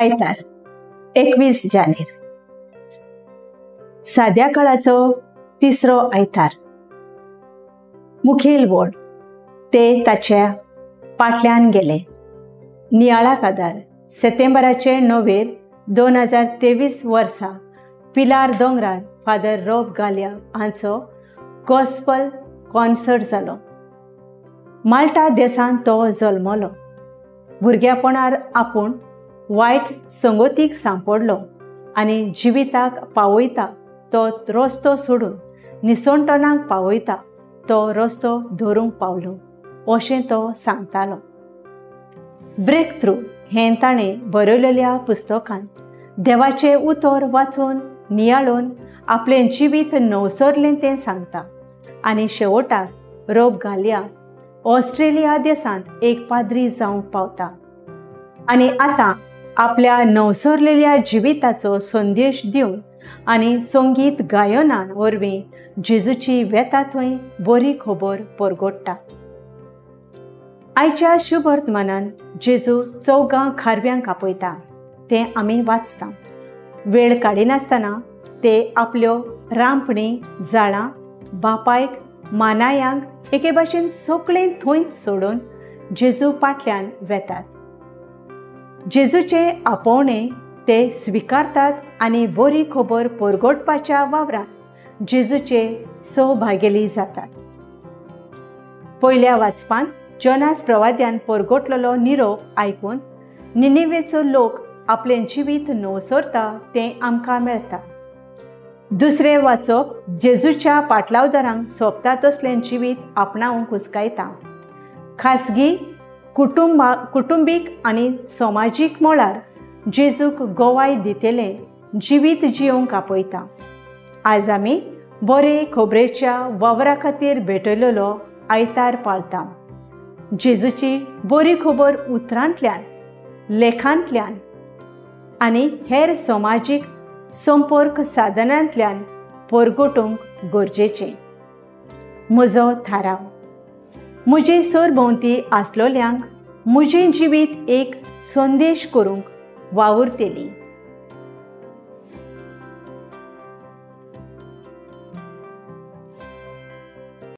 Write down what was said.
आयतार 21 जानेर साद्या काळाचो तिसरो आयतार। मुखेल वोड ते ताच्या पाटल्यान गेले। नियाळाक आदार सप्टेंबराचे 9 2023 वर्सा पिलार दोंगरार फादर रॉब गालिया हांचो गॉस्पल कॉन्सर्ट जालो। माल्टा देशांत तो जल्मलो। भुरग्यापणार आपूण वायट संगतीक सांपडलो आनी जिविताक पावयता तो रस्तो सोडून निसणटणाक पावयता तो रस्तो धरूंक पावलो अशें तो सांगतालो। ब्रेक थ्रू हें ताणें बरयलेल्या पुस्तकान देवाचें उतर वाचून नियाळून आपलें जिवीत नवसरलें तें सांगता आनी शेवटाक रॉब गालिया ऑस्ट्रेलिया देशांत एक पाद्री जावंक पावता आनी आतां आपल्या नवसरलेल्या जिविताचो संदेश दिवन आनी संगीत गायनान वरवीं जेजूची वेता थंय बरी खबर परगोडटा। आयच्या शुभवर्तमानान जेजू चौगां खारव्यांक आपयता तें आमी वाचता। वेळ काडिनासतना ते आपल्यो रांपणी जाळां बापायक मानायांक एके भाशेन सगळें थंयच सोडून जेजू पाटल्यान वेतात। जेजूचे आपोवणे ते स्विकारतात आनी बरी खबर परगोटपाच्या वावरांत जेजूचे सहभागेली जातात। पयल्या वाचपान जोनास प्रवाद्यान परगोटलेलो निरोप आयकून निनिवेचो लोक आपलें जिवीत नवसरता तें आमकां मेळटा। दुसरें वाचप जेजूच्या पाटलावदारांक सोंपता तसलें जिवीत आपणावंक हुस्कायता। खासगी कुटुंबीक आनी समाजीक मळार जेजूक गोवाय दितलें जिवीत जियोंक आपयता। आज आमी बरे खबरेच्या वावरा खातीर भेटयलेलो आयतार पाळता। जेजूची बरी खबर उतरांतल्यान, लेखांतल्यान आनी हेर समाजीक संपर्क साधनांतल्यान परगटूंक गरजेचें। म्हजो थाराव म्हजे सरभोंवती आसलोल्यांक म्हजें जिवीत एक संदेश करूंक वावुरतली।